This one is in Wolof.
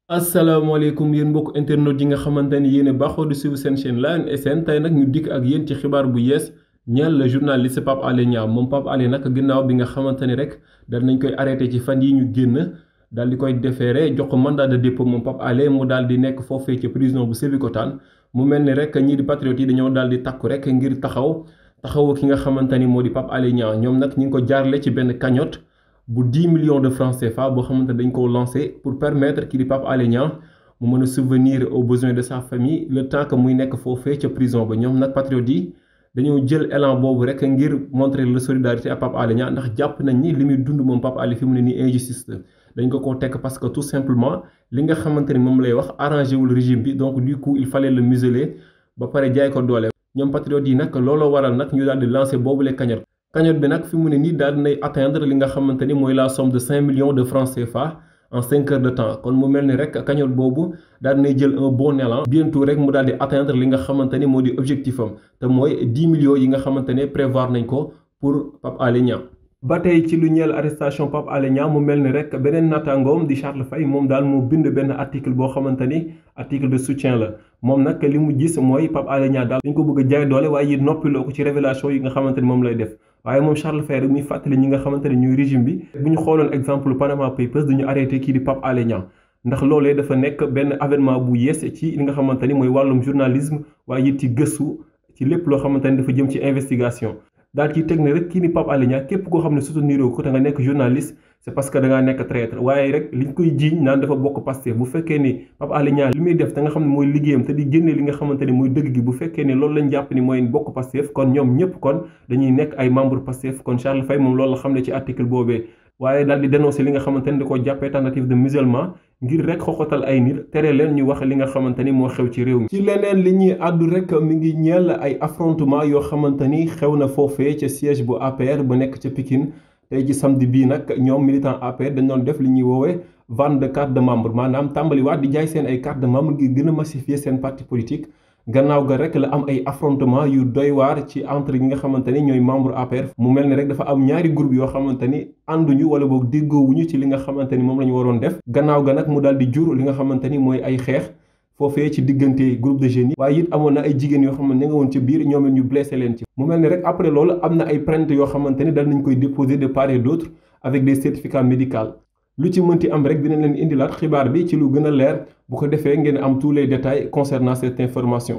asalaamaaleykum yéen mbokk internet yi nga xamante ni yéen a baaxoo di suivre seen chaîne Layene SN tey nag ñu dikk ak yéen ci xibaar bu yees ñeel le journaliste Pape Alé Niang moom Pape Alé nag ginnaaw bi nga xamante ni rek dal nañ koy arrêté ci fan yi ñu génn daal di koy déféré jox ko mandat de dépôt moom Pape Alé mu daal di nekk foofee ci prison bu Sébikotane mu mel ni rek ñii di patriotes yi dañoo daal di takku rek ngir taxawu ki nga xamante ni moo di Pape Alé Niang ñoom nag ñu ngi ko jaarale ci benn cagnotte bu 10 millions de francs CFA boo xamante dañ ko lancé pour permettre kii di Pape Alé Niang mu mën a subvenir aux besoins de sa famille le temps que muy nekk foofee ca prison ba ñoom nag patriotes yi dañoo jël élan boobu rek ngir montrer la solidarité à Pape Alé Niang ndax jàpp nañ ni li muy dund moom Pape Alé fi mu ne nii injustice la dañ ko koo tekk parce que tout simplement li nga xamante ni moom lay wax arrangé wul régime bi donc du coup il fallait le museler ba pare jaay ko doole. ñoom patriotes yi nag looloo waral nag ñu daal di lancé boobu les cagnottes. cagnotte bi nag fi mu ne nii daal dinay atteindre li nga xamante ni mooy la somme de 5 millions de francs CFA en 5 heures de temps kon mu mel ni rek cagnotte boobu daal dinay jël un bon élan bientôt rek mu daal di atteindre li nga xamante ni moo di objectif am te mooy 10 millions yi nga xamante ne prévoir nañ ko pour Pape Alé Niang. ba tey ci lu ñeel arrestation Pape Alé Niang mu mel ni rek beneen naataangoom di Charles Faye moom daal moo bind benn article boo xamante ni article de soutien la moom nag li mu gis mooy Pape Alé Niang daal dañ ko bëgg a jaay doole waaye it noppiloo ko ci révélation yi nga xamante ni moom lay def waaye moom Charles Faye rek muy fàttali ñi nga xamante ne ñooy régime bi bu ñu xooloon exemple Panama Papers duñu arrêté kii di Pape Alé Niang ndax loolee dafa nekk benn avènement bu yees ci li nga xamante ni mooy wàllum journalisme waaye it ci gëstu ci lépp loo xamante ni dafa jëm ci investigation daal ciy teg ne rek kii ni Pape Alé Niang képp koo xam ne soutenir ko te nga nekk journaliste c'est parce que da ngaa nekk traître waaye rek liñ koy jiiñ naan dafa bokk Pastef bu fekkee ni Pape Alé Niang li muy def te nga xam ne mooy liggéeyam te di génne li nga xamante ni mooy dëgg gi bu fekkee ni loolu lañ jàpp ni mooy bokk Pastef kon ñoom ñëpp kon dañuy nekk ay membre Pastef kon Charles Faye moom loolu la xam ne ci article boobee waaye daal di dénoncer li nga xamante ni da ko jàppee tentative de musulman ngir rek xoxotal ay nit tere leen ñu wax li nga xamante ni moo xew ci réew mi. ci leneen li ñuy àddu rek mi ngi ñeel ay affrontement yoo xamante ni xew na foofee ca siège bu APR ba nekk ca Pikine tey ci samedi bii nag ñoom militant APR dañ doon def li ñuy woowee vente de carte de membre maanaam tàmbaliwaat di jaay seen ay carte de membre ngir gën a massifier seen parti politique. gannaaw ga rek la am ay affrontement yu doy waar ci entre ñi nga xamante ni ñooy membre APR mu mel ni rek dafa am ñaari groupe yoo xamante ni ànduñu wala boog déggoowuñu ci li nga xamante ni moom la ñu waroon def gannaaw ga nag mu daal di jur li nga xamante ni mooy ay xeex foofee ci diggante groupe de jeunes yi waaye it amoon na ay jigéen yoo xamante ne nga woon ci biir ñoom ñu blessé leen ci mu mel ni rek après loolu am na ay plainte yoo xamante ni dal nañ koy déposer de part et d'autre avec des certificats médicaux lu ci mënti am rek dinañ leen indilaat xibaar bi ci lu gën a leer bu ko defee ngeen am tous les détails concernant cette information